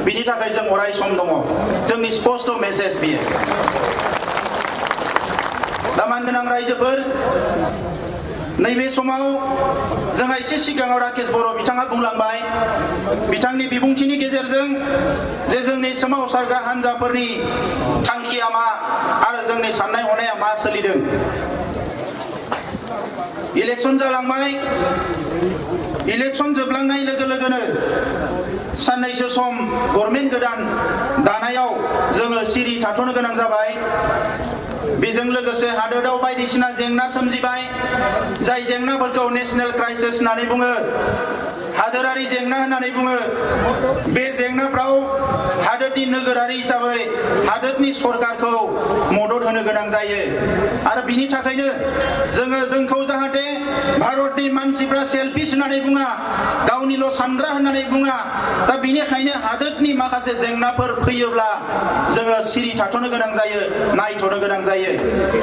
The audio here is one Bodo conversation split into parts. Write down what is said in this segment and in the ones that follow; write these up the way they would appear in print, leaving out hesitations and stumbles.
बिनि थाखाय जों अराय सम दङ जोंनि स्पष्ट मेसेज बियो दा मानगोनां रायजोफोर नैबे समाव जोंहा एसे सिगाङाव राकेश बर' बिथाङा बुंलांबाय बिथांनि बिबुंथिनि गेजेरजों जे जोंनि सोमावसारग्रा हान्जाफोरनि थांखिया मा आरो जोंनि साननाय हनाया मा सोलिदों इलेक्शन जालांबाय इलेक्शन जोबलांनाय लोगो लोगोनो साननैसो सम गभर्नमेन्ट गोदान दानायाव जोङो सिरि थाथ'नो गोनां जाबाय बेजों लोगोसे हादोराव बायदिसिना जेंना सोमजिबाय जाय जेंनाफोरखौ नेशनेल क्राइसिस होननानै बुङो हादोरारि जेंना होननानै बुङो बे जेंनाफ्राव हादोरनि नोगोरारि हिसाबै हादोरनि सरकारखौ मदद होनो गोनां जायो आरो बिनि थाखायनो जोंखौ जाहाथे भारतनि मानसिफ्रा सेल्फिश होननानै बुङा गावनिल' सानग्रा होननानै बुङा दा बिनिखायनो हादोरनि माखासे जेंनाफोर फैयोब्ला जोङो सिरि थाथ'नो गोनां जायो नायथ'नो गोनां जायो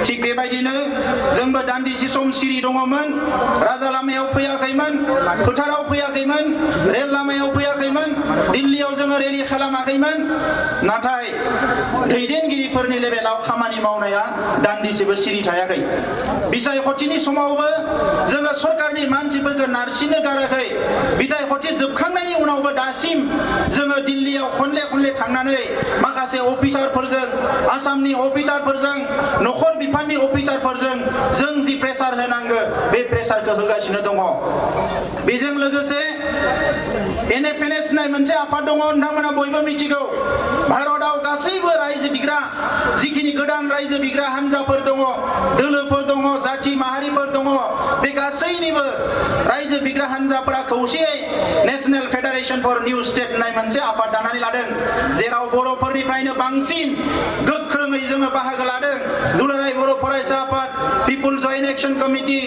थिग बेबायदिनो जोंबो दान्दिसे सम सिरि दङमोन राजा लामायाव फैयाखैमोन फोथाराव फैयाखैमोन रेल लामायाव फैयाखैमोन दिल्लीयाव जोङो रेलि खालामाखैमोन नाथाय दैदेनगिरिफोरनि लेभेलाव खामानि मावनाया दान्दिसेबो सिरि थायाखै बिसायख'थिनि समावबो जोङो सरकारनि मानसिफोरखौ नारसिननो गाराखै बिसायख'थि जोबखांनायनि उनावबो दासिम जोङो दिल्लीयाव खनले थांनानै माखासे अफिसारफोरजों आसामनि अफिसारफोरजों नखर बिफाननि अफिसारफोरजों जों जि प्रेसार होनांगौ बे प्रेसारखौ होगासिनो दङ बेजों लोगोसे NFNS होननाय मोनसे आफाद दङ नोंथांमोना बयबो मिथिगौ भारताव गासैबो रायजो बिग्रा जिखिनि गोदान रायजो बिग्रा हान्जाफोर दङ दोलोफोर दङ जाथि माहारिफोर दङ बे गासैनिबो रायजो बिग्रा हान्जाफोरा खौसेयै national federation for new state होननाय मोनसे आफाद दानानै लादों जेराव बर'फोरनिफ्रायनो बांसिन गोख्रोङै जोङो बाहागो लादों दुलाराय बर' फरायसा आफाद people joint action committee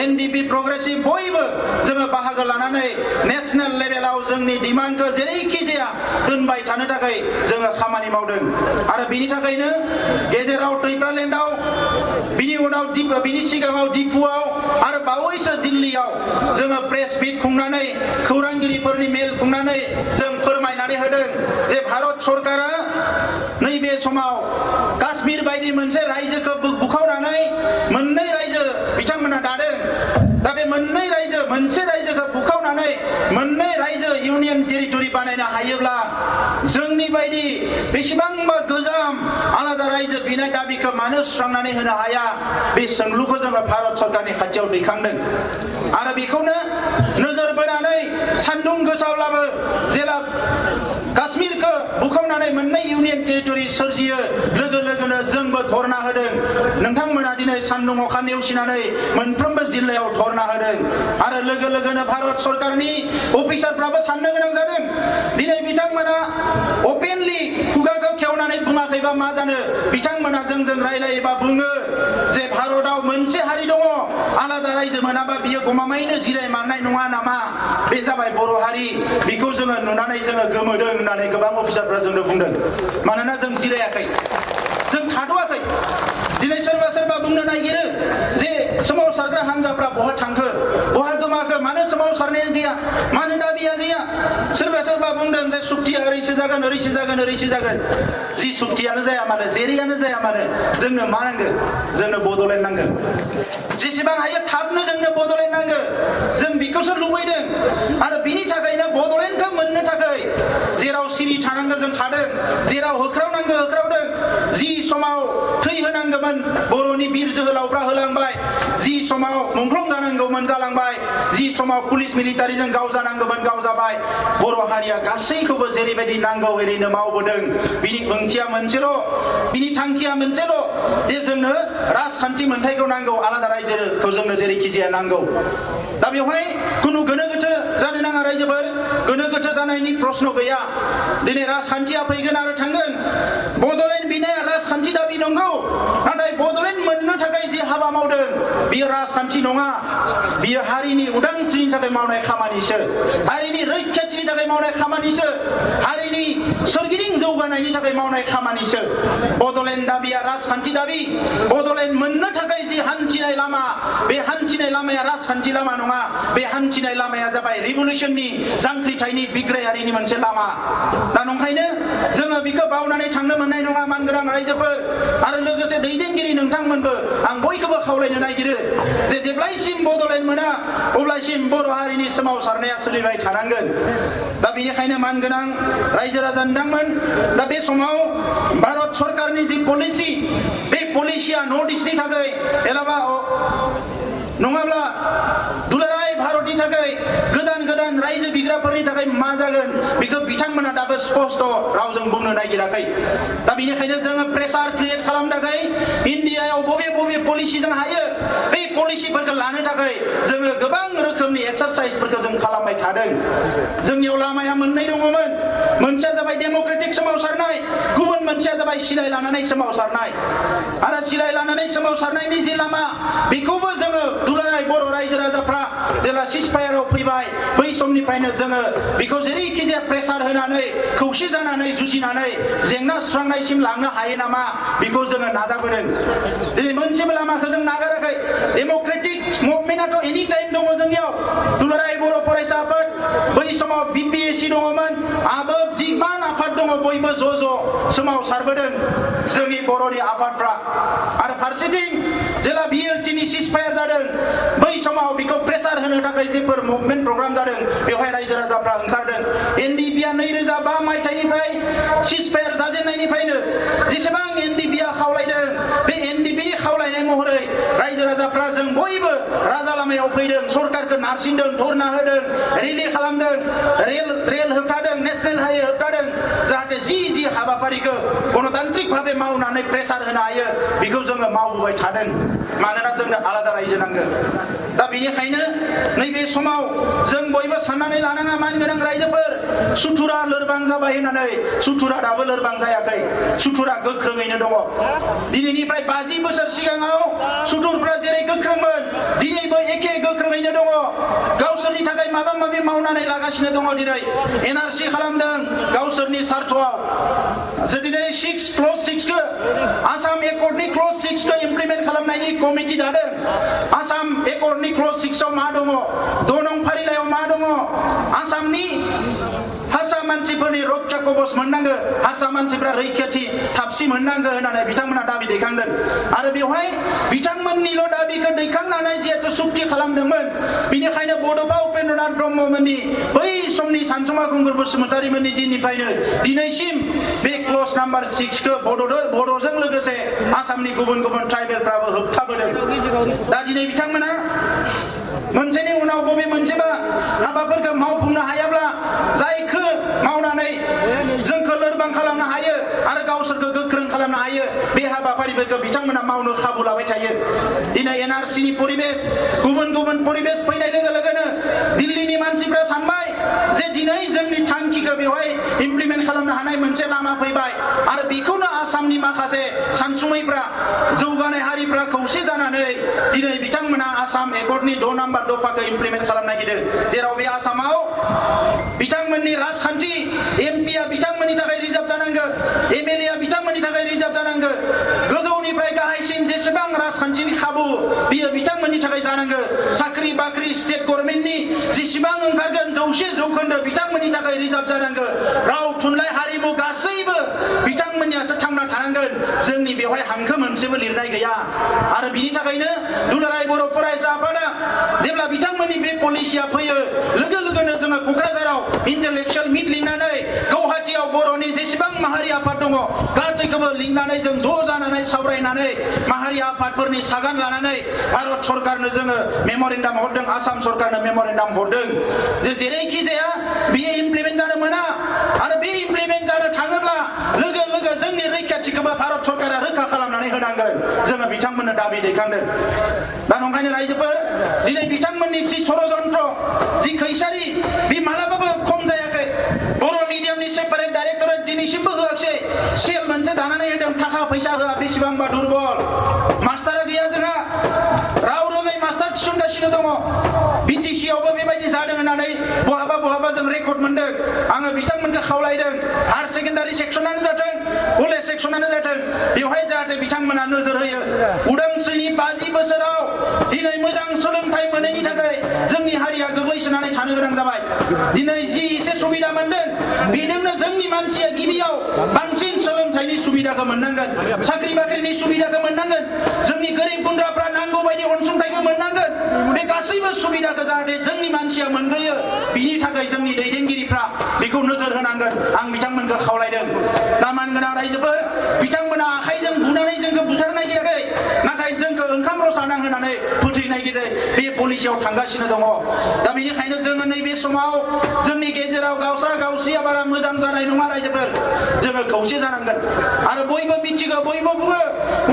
NDP progressive बयबो जोङो बाहागो लानानै नेशनेल लेभेलाव जोंनि डिमान्डखौ जेरैखि जाया दोनबाय थानो थाखाय जोङो खामानि मावदों आरो बिनि थाखायनो गेजेराव टैप्रालेन्डआव बिनि उनाव बिनि सिगाङाव दिपुआव आरो बावैसो दिल्लीयाव जोङो प्रेस मिट खुंनानै खौरांगिरिफोरनि मेल खुंनानै जों फोरमायनानै होदों जे भारत सरकारा नैबे समाव काश्मीर बायदि मोनसे रायजोखौ बुखावनानै मोननै रायजो बिथांमोना दादों दा बे मोननै रायजो मोनसे रायजोखौ बुखावनानै मोननै रायजो इउनियन टेरिटरि बानायनो हायोब्ला जोंनि बायदि बेसेबांबा गोजाम आलादा रायजो बिनाय दाबिखौ मानो सुस्रांनानै होनो हाया बे सोंलुखौ जोङो भारत सरकारनि खाथियाव दैखांदों आरो बेखौनो नोजोर बोनानै सान्दुं गोसाब्लाबो जेला काश्मीरखौ बुखावनानै मोननै इउनियन टेरिटरि सोरजियो लोगो लोगोनो जोंबो धरना होदों नोंथांमोना दिनै सान्दुं अखा नेवसिनानै मोनफ्रोमबो जिल्लायाव धरना होदों आरो लोगो लोगोनो भारत सरकारनि अफिसारफ्राबो साननो गोनां जादों दिनै बिथांमोना अपेनलि खुगाखौ खेवनानै बुङाखैबा मा जानो बिथांमोना जोंजों रायलायोबा बुङो जे भारताव मोनसे हारि दङ आलादा रायजो मोनाबा बियो गमामायैनो जिरायमारनाय नङा नामा बे जाबाय बर' हारि बेखौ जोङो नुनानै जोङो गोमोदों होननानै गोबां अफिसारफ्रा जोंनो बुंदों मानोना जों जिरायाखै जों थाद'आखै दिनै सोरबा बुंनो नागिरो जे सोमावसारग्रा हान्जाफ्रा बहा थांखो बहा गोमाखो मानो सोमावसारनाया गैया मानो दाबिया गैया सोरबा बुंदों जे सुक्तिया ओरैसो जागोन जि सुक्तियानो जाया मानो जेरैयानो जाया मानो जोंनो मा नांगौ जोंनो बड'लेण्ड नांगौ जेसेबां हायो थाबनो जोंनो बड'लेण्ड नांगौ जों बेखौसो लुबैदों आरो बिनि थाखायनो बड'लेण्डखौ मोननो थाखाय जेराव सिरि थानांगौ जों थादों जेराव होख्रावनांगौ होख्रावदों जि समाव थै होनांगौमोन बर'नि बिर जोहोलावफ्रा होलांबाय जि समाव मुंख्लं जानांगौमोन जालांबाय जि समाव पुलिस मिलिटारिजों गावजानांगौमोन गावजाबाय बर' हारिया गासैखौबो जेरैबायदि नांगौ ओरैनो मावबोदों बिनि ओंथिया मोनसेल' बिनि थांखिया मोनसेल' जे जोंनो राजखान्थि मोन्थायखौ नांगौ आलादा रायजोखौ जोंनो जेरैखि जाया नांगौ दा बेवहाय खुनु गोनो गोथो जानो नाङा रायजोफोर गोनो गोथो जानायनि प्रश्न गैया दिनै राजखान्थिया फैगोन आरो थांगोन बड'लेण्ड बिनाया राजखान्थि दाबि नंगौ नाथाय बड'लेण्ड मोननो थाखाय जि हाबा मावदों बियो राजखान्थि नङा बियो हारिनि उदांस्रिनि थाखाय मावनाय खामानिसो हारिनि रैखाथिनि थाखाय मावनाय खामानिसो हारिनि सोरगिदिं जौगानायनि थाखाय मावनाय खामानिसो बड'लेण्ड दाबिया राजखान्थि दाबि बड'लेण्ड मोननो थाखाय जि हान्थिनाय लामा बे हान्थिनाय लामाया राजखान्थि लामा नङा बे हान्थिनाय लामाया जाबाय रिभलिउसननि जांख्रिथायनि बिग्रायारिनि मोनसे लामा दा नंखायनो जोङो बिखौ बावनानै थांनो मोननाय नङा मानगोनां रायजोफोर आरो लोगोसे दैदेनगिरि नोंथांमोनबो आं बयखौबो खावलायनो नागिरो जे जेब्लायसिम बड'लेण्ड मोना अब्लासिम बर' हारिनि सोमावसारनाया सोलिबाय थानांगोन। दा बेनिखायनो मानगोनां रायजो राजा नोंथांमोन दा बे समाव भारत सरकारनि जि पलिसि बे पलिसिया नर्थ इस्टनि थाखाय एलाबा नङाब्ला दुलाराय भारतनि थाखाय गोदान गोदान रायजो बिग्राफोरनि थाखाय मा जागोन बेखौ बिथांमोना दाबो स्पष्ट रावजों बुंनो नागिराखै। दा बेनिखायनो जोङो प्रेसार क्रिएट खालामनो थाखाय इन्डियायाव बबे बबे पलिसिजों हायो बे पलिसिफोरखौ लानो थाखाय जोङो गोबां रोखोमनि एक्सारसाइसफोरखौ जों खालामबाय थादों। जोंनियाव लामाया मोननै दङमोन, मोनसेया जाबाय डेम'क्रेटिक सोमावसारनाय, गुबुन मोनसेया जाबाय सिलाय लानानै सोमावसारनाय। आरो सिलाय लानानै सोमावसारनायनि जि लामा बेखौबो जोङो दुलाराय बर' रायजो राजाफ्रा जेला सिजफायाराव फैबाय बै समनिफ्रायनो जोङो बेखौ जेरैखि जाया प्रेसार होनानै खौसे जानानै जुजिनानै जेंना सुस्रांनायसिम लांनो हायो नामा बेखौ जोङो नाजाबोदों। दिनै मोनसेबो लामाखौ जों नागाराखै। डेम'क्रेटिक मुभमेन्टआथ' एनि टाइम दङ जोंनियाव। दुलाराय बर' फरायसा आफाद, बै समाव BPSC दङमोन, आबोब जिमान आफाद दङ, बयबो ज' ज' सोमावसारबोदों जोंनि बर'नि आफादफ्रा। आरो फारसेथिं जेला BLTनि सिजफायार जादों बै समाव बेखौ प्रेसार होनो थाखाय जेफोर मुभमेन्ट प्रग्राम जादों बेवहाय रायजो राजाफ्रा ओंखारदों। NDPआ 2005 मायथाइनिफ्राय सिजफायार जाजेननायनिफ्रायनो जेसेबां NDPआ खावलायदों बे NDPनि खावलायनाय महरै रायजो राजाफ्रा जों बयबो राजा लामायाव फैदों, सरकारखौ नारसिनदों, धरना होदों, रेलि खालामदों, रेल होबथादों, नेशनेल हाइवे होबथादों, जाहाथे जि हाबाफारिखौ गणतान्त्रिक भाबे मावनानै प्रेसार होनो हायो बेखौ जोङो मावबोबाय थादों। मानोना जोंनो आलादा रायजो नांगोन। दा बेनिखायनो नैबे समाव जों बयबो साननानै लानाङा मानगोनां रायजोफोर, सुथुरा लोरबां जाबाय होननानै सुथुरा दाबो लोरबां जायाखै, सुथुरा गोख्रोङैनो दङ। दिनैनिफ्राय 50 बोसोर सिगाङाव सुथुरफ्रा जेरै गोख्रोंमोन दिनैबो एखे गोख्रोङैनो दङ। गावसोरनि थाखाय माबा माबि मावनानै लागासिनो दङ। दिनै NRC खालामदों गावसोरनि सार्थआव। दिनै क्लज 6 आसाम एकर्डनि क्लज 6 इमप्लिमेन्ट खालामनायनि कमिटि दादों। आसाम एकर्डनि क्लज 6 आव मा दङ, 6 नं फारिलाइयाव मा दङ, आसामनि हारसा मानसिफोरनि रक्षा कवच मोननांगो, हारसा मानसिफ्रा रैखाथि थाबसि मोननांगो होननानै बिथांमोना दाबि दैखांदों। आरो बेवहाय बिथांमोननिल' दाबिखौ दैखांनानै जिहेतु सुक्ति खालामदोंमोन, बेनिखायनो बड'फा उपेन्द्रनाथ ब्रह्ममोननि बै समनि सानसुमा खुंगुर बसुमतारिमोननि दिननिफ्रायनो दिनैसिम बे क्लज नाम्बार 6 खौ बड'जों लोगोसे आसामनि गुबुन गुबुन ट्राइबेलफ्राबो होबथाबोदों। दा दिनै बिथांमोना मोनसेनि उनाव बबे मोनसेबा हाबाफोरखौ मावफुंनो हायाब्ला जायखौ मावनानै जोंखौ लोरबां खालामनो हायो आरो गावसोरखौ गोख्रों खालामनो हायो बे हाबाफारिफोरखौ बिथांमोना मावनो खाबु लाबाय थायो। दिनै NRCनि परिबेस, गुबुन गुबुन परिबेस फैनाय लोगो लोगोनो दिल्लीनि मानसिफ्रा सानबाय जे दिनै जोंनि थांखिखौ बेवहाय इमप्लिमेन्ट खालामनो हानाय मोनसे लामा फैबाय आरो बेखौनो आसामनि माखासे सानसुमैफ्रा, जौगानाय हारिफ्रा खौसे जानानै दिनै बिथांमोना आसाम एकर्डनि 6 नाम्बार दफाखौ इमप्लिमेन्ट खालामनो नागिरदों। जेराव बे आसामाव बिथांमोननि राजखान्थि MP आ बिथांमोननि थाखाय रिजार्भ जानांगौ, MLA आ बिथांमोननि थाखाय रिजार्भ जानांगौ, गोजौनिफ्राय गाहायसिम जेसेबां राजखान्थिनि खाबु बियो बिथांमोननि थाखाय जानांगौ। साख्रि बाख्रि स्टेट गभर्नमेन्टनि जेसेबां ओंखारगोन 100% बिथांमोननि थाखाय रिजार्भ जानांगौ। राव थुनलाइ हारिमु गासैबो बिथांमोननियासो थांना थानांगोन। जोंनि बेवहाय हांखो मोनसेबो लिरनाय गैया। आरो बिनि थाखायनो दुलाराय बर' फरायसा आफादा जेब्ला बिथांमोननि बे पलिसिया फैयो लोगो लोगोनो जोङो क'क्राझाराव इन्टेलेक्चुवेल मिट लिंनानै गुवाहाटीयाव बर'नि जेसेबां माहारि आफाद दङ गासैखौबो लिंनानै जों ज' जानानै सावरायनानै माहारि आफादफोरनि सागान लानानै भारत सरकारनो जोङो मेम'रेन्डाम हरदों, आसाम सरकारनो मेम'रेन्डाम हरदों जे जेरैखि जाया बियो इमप्लिमेन्ट जानो मोना आरो बे इमप्लिमेन्ट जानो थाङोब्ला लोगो लोगो जोंनि रैखाथिखौबो भारत सरकारा रोखा खालामनानै होनांगोन। जोङो बिथांमोननो दाबि दैखांदों। दा नंखायनो रायजोफोर दिनै बिथांमोननि जि षड़यन्त्र, जि खैसारि बे मालाबाबो खम जायाखै। बर' मिडियामनि सेपारेट डाइरेक्टरेट दिनैसिमबो होआखै। सेल मोनसे दानानै होदों, थाखा फैसा होआ, बेसेबांबा दुर्बल। मास्टारा गैया जोंहा, राव रोङै मास्टार थिसनगासिनो दङ। BTC आवबो बेबायदि जादों होननानै बहाबा जों रेकर्ड मोनदों। आङो बिथांमोनखौ खावलायदों हायार सेकेन्डारि सेक्सनानो जाथों, कलेज सेक्सनानो जाथों, बेवहाय जाहाथे बिथांमोना नोजोर होयो। उदांस्रिनि 50 बोसोराव दिनै मोजां सोलोंथाइ मोनैनि थाखाय जोंनि हारिया गोग्लैसोनानै थानो गोनां जाबाय। दिनै जि एसे सुबिदा मोनदों बेजोंनो जोंनि मानसिया गिबियाव बांसिन सोलोंथाइनि सुबिदाखौ मोननांगोन साख्रि बाख्रिनि सुबिदाखौ मोननांगोन जोंनि गोरिब गुन्द्राफ्रा नांगौ बायदि अनसुंथाइखौ मोननांगोन बे गासैबो सुबिदाखौ जाहाथे जोंनि मानसिया मोनग्रोयो बिनि थाखाय जोंनि दैदेनगिरिफ्रा बेखौ नोजोर होनांगोन आं बिथांमोनखौ खावलायदों दा मानगोनां रायजोफोर बिथांमोना आखाइजों बुनानै जोंखौ बुथारनो नागिराखै नाथाय जोंखौ ओंखाम रसा नांहोनानै फोथैनो नागिरो बे पलिसियाव थांगासिनो दङ दा बेनिखायनो जोङो नैबे समाव जोंनि गेजेराव गावस्रा गावस्रिया बारा मोजां जानाय नङा रायजोफोर जोङो खौसे जानांगोन आरो बयबो मिथिगौ बयबो बुङो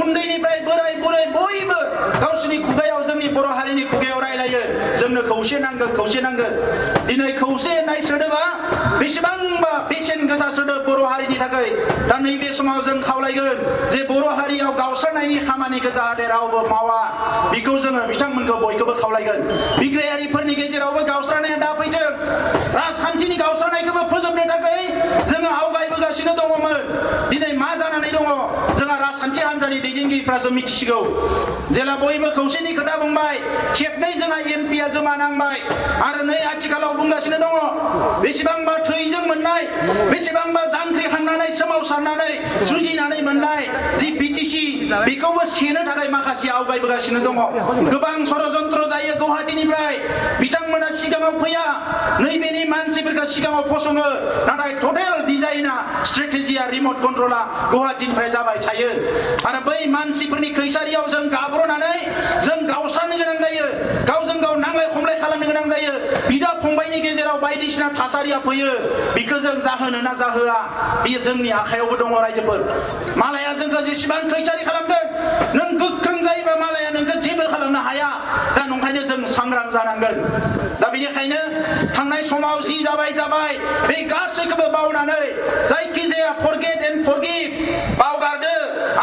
उन्दैनिफ्राय बोराय बुरै बयबो गावसोरनि खुगायाव जोंनि बर' हारिनि खुगायाव रायलायो जोंनो खौसे नांगोन दिनै खौसे होननाय सोदोबा बेसेबांबा बेसेन गोसा सोदोब बर' हारिनि थाखाय दा नैबे समाव जों खावलायगोन जे बर' हारियाव गावस्रानायनि खामानिखौ जाहाथे रावबो मावा बेखौ जोङो बिथांमोनखौ बयखौबो खावलायगोन बिग्रायारिफोरनि गेजेरावबो गावस्रानाया दा फैथों राजखान्थिनि गावस्रानायखौबो फोजोबनो थाखाय जोङो आवगायबोगासिनो दङमोन दिनै मा जानानै दङ जोंहा राजखान्थि हान्जानि दैदेनगिरिफ्रासो मिथिसिगौ जेला बयबो खौसेनि खोथा बुंबाय खेबनै जोंहा एमपिआ गोमानांबाय आरो नै आथिखालाव बुंगासिनो दङ बेसेबांबा थैजों मोननाय बेसेबांबा जांख्रिखांनानै सोमावसारनानै जुजिनानै मोननाय जि बिटिसि बेखौबो सेनो थाखाय माखासे आवगायबोगासिनो दङ गोबां षड़यन्त्र जायो गुवाहाटीनिफ्राय बिथांमोना सिगाङाव फैया नैबेनि मानसिफोरखौ सिगाङाव फसङो नाथाय टटेल डिजाइना स्ट्रेटेजिया रिमट कन्ट्रला गुवाहाटीनिफ्राय जाबाय थायो आरो बै मानसिफोरनि खैसारियाव जों गाब्रनानै जों गावस्रानो गोनां जायो गावजों गाव नांलाय खमलाय खालामनो गोनां जायो बिदा फंबायनि गेजेराव बायदिसिना थासारिया फैयो बेखौ जों जाहोनो ना जाहोआ बेयो जोंनि आखायावबो दङ रायजोफोर मालाया जोंखौ जेसेबां खैसारि खालामदों नों गोख्रों जायोबा मालाया नोंखौ जेबो खालामनो हाया दा नंखायनो जों सांग्रां जानांगोन दा बेनिखायनो थांनाय समाव जि जाबाय बे गासैखौबो बावनानै जायखिजाया फरगेट एन्ड फरगिभ बावगारदो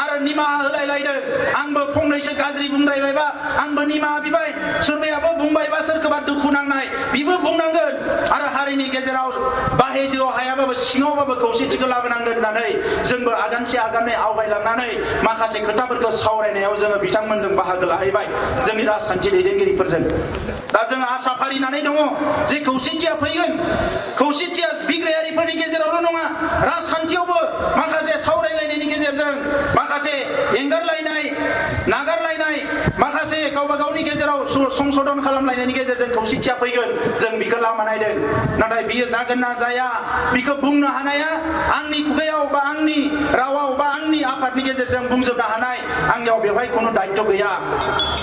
आरो निमाहा होलायलायदो आंबो फंनैसो गाज्रि बुंद्रायबायबा आंबो निमाहा बिबाय सोरबायाबो बुंबायबा सोरखौबा दुखु नांनाय बेबो बुंनांगोन आरो हारिनि गेजेराव बाहेजोआव हायाबाबो सिङावबाबो खौसेथिखौ लाबोनांगोन होननानै जोंबो आगानसे आगानै आवगायलांनानै माखासे खोथाफोरखौ सावरायनायाव जोङो बिथांमोनजों बाहागो लाहैबाय जोंनि राजखान्थि दैदेनगिरिफोरजों दा जोङो आसा फारिनानै दङ जे खौसेथिया फैगोन खौसेथिया बिग्रायारिफोरनि गेजेरावल' नङा राजखान्थियावबो माखासे सावरायलायनायनि गेजेरजों माखासे एंगारलायनाय नागारलायनाय माखासे गावबा गावनि गेजेराव संशोधन खालामलायनायनि गेजेरजों खौसेथिया फैगोन जों बेखौ लामा नायदों नाथाय बियो जागोन ना जाया बेखौ बुंनो हानाया आंनि खुगायाव बा आंनि रावाव बा आंनि आफादनि गेजेरजों बुंजोबनो हानाय आंनियाव बेवहाय खुनु दायित्व गैया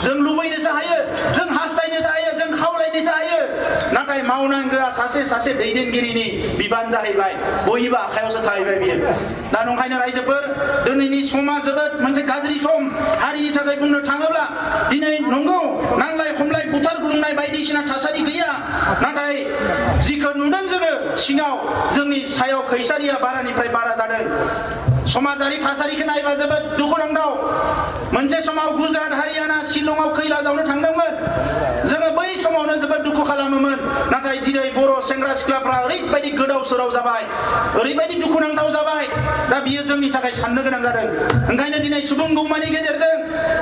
जों लुबैनोसो हायो जों हास्थायनोसो हायो जों खावलायनोसो हायो नाथाय मावनांगौआ सासे दैदेनगिरिनि बिबान जाहैबाय बयनिबो आखायावसो थाहैबाय बियो दा नंखायनो रायजोफोर दिनैनि समा जोबोद मोनसे गाज्रि सम हारिनि थाखाय बुंनो थाङोब्ला दिनै नंगौ नांलाय खमलाय बुथार गुंनाय बायदिसिना थासारि गैया नाथाय जिखौ नुदों जोङो सिङाव जोंनि सायाव खैसारिया बारानिफ्राय बारा जादों समाजारि थासारिखौ नायबा जोबोद दुखुनांथाव मोनसे समाव गुजरात हारियाना शिलंआव खैला जावनो थांदोंमोन जोङो बै समावनो जोबोद दुखु खालामोमोन नाथाय दिनै बर' सेंग्रा सिख्लाफ्रा ओरैबायदि गोदाव सोराव जाबाय ओरैबायदि दुखुनांथाव जाबाय दा बियो जोंनि थाखाय साननो गोनां जादों ओंखायनो दिनै सुबुं गौमानि गेजेरजों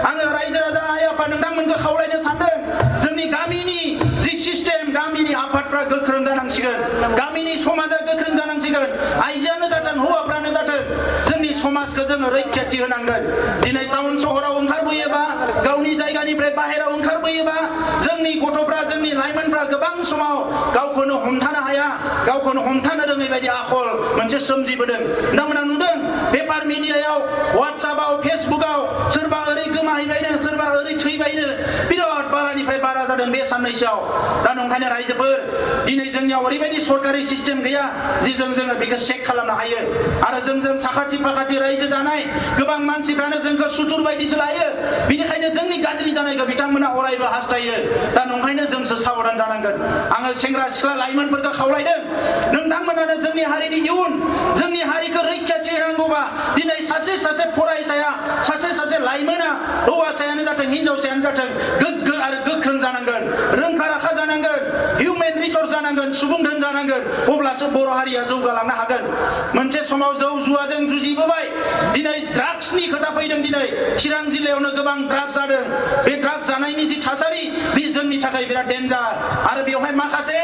आङो रायजो राजा आइ आफा नोंथांमोनखौ खावलायनो सानदों जोंनि गामिनि जि सिस्टेम गामिनि आफादफ्रा गोख्रों जानांसिगोन गामिनि समाजा गोख्रों जानांसिगोन आइजोआनो जाथों हौवाफ्रानो जाथों जोंनि समाजखौ जोङो रैखाथि होनांगोन दिनै टाउन सहराव ओंखारबोयोबा गावनि जायगानिफ्राय बाहेराव ओंखारबोयोबा जोंनि गथ'फ्रा जोंनि लाइमोनफ्रा गोबां समाव गावखौनो हमथानो हाया गावखौनो हमथानो रोङै बायदि आखल मोनसे सोमजिबोदों नोंथांमोना नुदों पेपार मिडियायाव वाट्सएपआव फेसबुकआव सोरबा ओरै गोमाहैबायनो सोरबा ओरै थैबायनो बिराद बारानिफ्राय बारा जादों बे साननैसोआव दा नंखायनो रायजोफोर दिनै जोंनियाव ओरैबायदि सरकारि सिस्टेम गैया जेजों जोङो बेखौ चेक खालामनो हायो आरो जोंजों साखाथि फाखाथि रायजो जानाय गोबां मानसिफ्रानो जोंखौ सुथुर बायदिसो लायो बिनिखायनो जोंनि गाज्रि जानायखौ बिथांमोना अरायबो हास्थायो दा नंखायनो जोंसो साबधान जानांगोन आङो सेंग्रा सिख्ला लाइमोनफोरखौ खावलायदों नोंथांमोनानो जोंनि हारिनि इयुन जोंनि हारिखौ रैखाथि होनांगौबा दिनै सासे फरायसाया सासे लाइमोना हौवासायानो जाथों हिनजावसायानो जाथों गोग्गो आरो गोख्रों जानांगोन रोंखा राखा जानांगोन हिउमेन रिसर्स जानांगोन सुबुं धोन जानांगोन अब्लासो बर' हारिया जौगालांनो हागोन मोनसे समाव जौ जुवाजों जुजिबोबाय दिनै ड्राग्सनि खोथा फैदों दिनै चिरां जिल्लायावनो गोबां ड्राग्स जादों बे ड्राग्स जानायनि जि थासारि बे जोंनि थाखाय बिराद डेन्जार आरो बेवहाय माखासे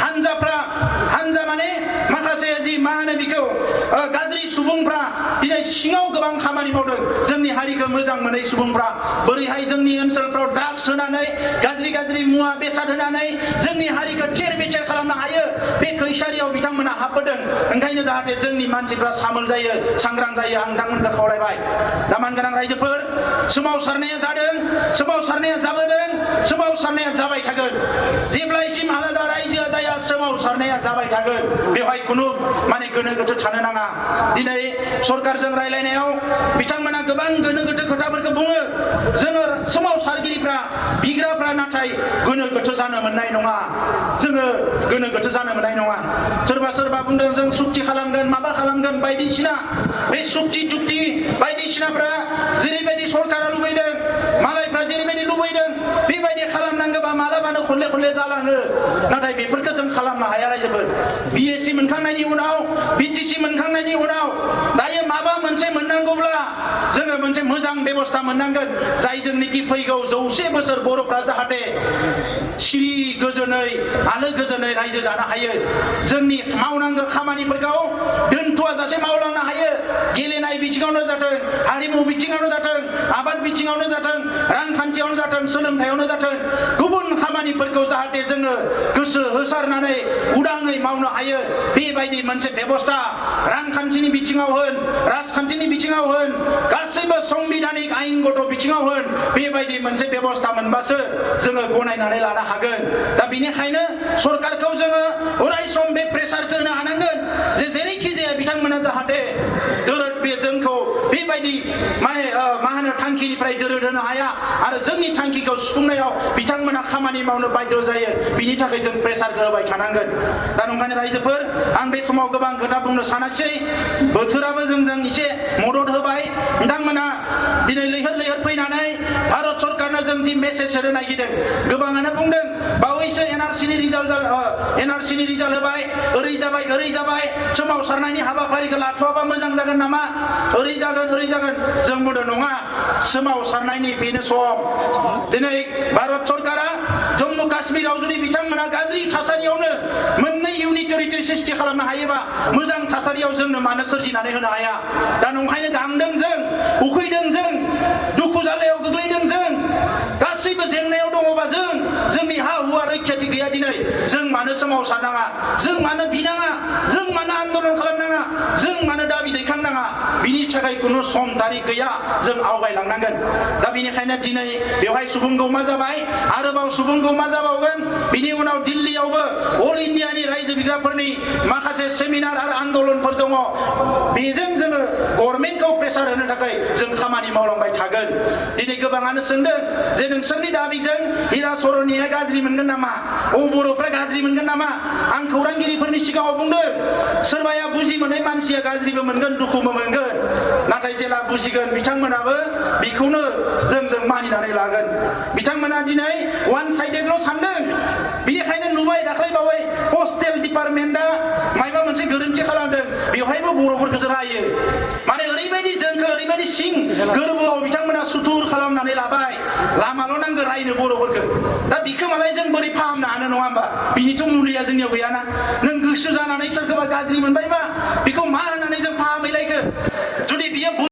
हानजा माने माखासे जि मा होनो बेखौ गाज्रि सुबुं सुबुंफ्रा दिनै सिङाव गोबां खामानि मावदों जोंनि हारिखौ मोजां मोनै सुबुंफ्रा बोरैहाय जोंनि ओनसोलफ्राव ड्राग्स होनानै गाज्रि मुवा बेसाद होनानै जोंनि हारिखौ थेर बेथेर खालामनो हायो बे खैसारियाव बिथांमोना हाबबोदों ओंखायनो जाहाथे जोंनि मानसिफ्रा सामोल जायो सांग्रां जायो आं नोंथांमोनखौ खावलायबाय दामान गोनां रायजोफोर सोमावसारनाया जादों सोमावसारनाया जाबोदों सोमावसारनाया जाबाय थागोन जेब्लायसिम आलादा रायजोआ जाया सोमावसारनाया जाबाय थागोन बेवहाय खुनु माने गोनो गोथो थानो नाङा दिनै सरकारजों रायलायनायाव बिथांमोना गोबां गोनो गोथो खोथाफोरखौ बुङो जोङो सोमावसारगिरिफ्रा बिग्राफ्रा नाथाय गोनो गोथो जानो मोननाय नङा जोङो गोनो गोथो जानो मोननाय नङा सोरबा बुंदों जों सुक्ति खालामगोन माबा खालामगोन बायदिसिना बे सुक्ति जुक्ति बायदिसिनाफ्रा जेरैबायदि सरकारा लुबैदों मालायफ्रा जेरैबायदि लुबैदों बेबायदि खालामनांगौबा मालाबानो खनले जालाङो नाथाय बेफोरखौ जों खालामनो हाया रायजोफोर बिएसि मोनखांनायनि उनाव बिटिसि मोनखांनायनि उनाव दायो माबा मोनसे मोननांगौब्ला जोङो मोनसे मोजां बेबस्था मोननांगोन जाय जोंनिखि फैगौ 100 बोसोर बर'फ्रा जाहाथे सिरि गोजोनै आलो गोजोनै रायजो जानो हायो जोंनि मावनांगौ खामानिफोरखौ दोनथ'आ जासे मावलांनो हायो गेलेनाय बिथिङावनो जाथों हारिमु बिथिङावनो जाथों आबाद बिथिङावनो जाथों रांखान्थियावनो जाथों सोलोंथायावनो जाथों गुबुन खामानिफोरखौ जाहाथे जोङो गोसो होसारनानै उदाङै मावनो हायो बेबायदि मोनसे बेबस्था रांखान्थिनि बिथिङाव होन राजखान्थिनि बिथिङाव होन गासैबो संबिधानिक आयेनगत बिथिङाव होन बेबायदि मोनसे बेबस्था मोनबासो जोङो गनायनानै लानो हागोन दा बेनिखायनो सरकारखौ जोङो अराय सम बे प्रेसारखौ होनो हानांगोन जे जेरैखि जाया बिथांमोना जाहाथे दोरद बे जोंखौ बेबायदि माने मा होनो थांखिनिफ्राय दोरद होनो हाया आरो जोंनि थांखिखौ सुफुंनायाव बिथांमोना खामानि मावनो बाध्य जायो बिनि थाखाय जों प्रेसारखौ होबाय थानांगोन दा नंखायनो रायजोफोर आं बे समाव गोबां खोथा बुंनो सानाखिसै बोथोराबो जोंजों एसे मदद होबाय बिथांमोना दिनै लैहोर फैनानै भारत सरकारनो जों जि मेसेज होनो नागिरदों गोबाङानो बुंदों बावैसो एनआरसिनि रिजाल्ट होबाय ओरै जाबाय सोमावसारनायनि हाबाफारिखौ लाथ'वाबा मोजां जागोन नामा ओरै जागोन जों बुंदों नङा सोमावसारनायनि बेनो सम दिनै भारत सरकारा जम्मु काश्मीराव जुदि बिथांमोना गाज्रि थासारियावनो मोननै इउनिट टेरिटरि सृष्टि खालामनो हायोबा मोजां थासारियाव जोंनो मानो सोरजिनानै होनो हाया दा नंखायनो गांदों जों उखैदों जों दुखु जालायाव गोग्लैदों जों गासैबो जेंनायाव दङबा जोंनि हा हुआ रैखाथि गैया दिनै जों मानो सोमावसारनाङा जों मानो बिनाङा जों मानो आन्दलन खालामनाङा जों मानो दाबि दैखांनाङा बिनि थाखाय खुनु सम तारिख गैया जों आवगायलांनांगोन दा बेनिखायनो दिनै बेवहाय सुबुं गौमा जाबाय आरोबाव सुबुं गौमा जाबावगोन बिनि उनाव दिल्लीयावबो अल इन्डियानि रायजो बिग्राफोरनि माखासे सेमिनार आरो आन्दलनफोर दङ बेजों जोङो गभर्नमेन्टखौ प्रेसार होनो थाखाय जों खामानि मावलांबाय थागोन दिनै गोबाङानो सोंदों जे नोंसोरनि दाबिजों हिरा सरनिया गाज्रि मोनगोन नामा बर'फ्रा गाज्रि मोनगोन नामा आं खौरांगिरिफोरनि सिगाङाव बुंदों सोरबाया बुजि मोनै मानसिया गाज्रिबो मोनगोन दुखुबो मोनगोन नाथाय जेला बुजिगोन बिथांमोनाबो बेखौनो जों मानिनानै लागोन बिथांमोना दिनै वान साइडेडल' सानदों बेनिखायनो नुबाय दाख्लै बावै पस्टेल डिपार्टमेन्टआ मायबा मोनसे गोरोन्थि खालामदों बेवहायबो बर'फोरखौसो रायो माने ओरैबायदि जोंखौ ओरैबायदि सिं गोरबोआव बिथांमोना सुथुर खालामनानै लाबाय लामाल' नांगौ रायनो बर'फोरखौ दा बिखौ मालाय जों बोरै फाहामनो हानो नङा होमबा बिनिथ' मुलिया जोंनियाव गैयाना नों गोसो जानानै सोरखौबा गाज्रि मोनबायबा बेखौ मा होननानै जों फाहामहैलायखो जुदि बियो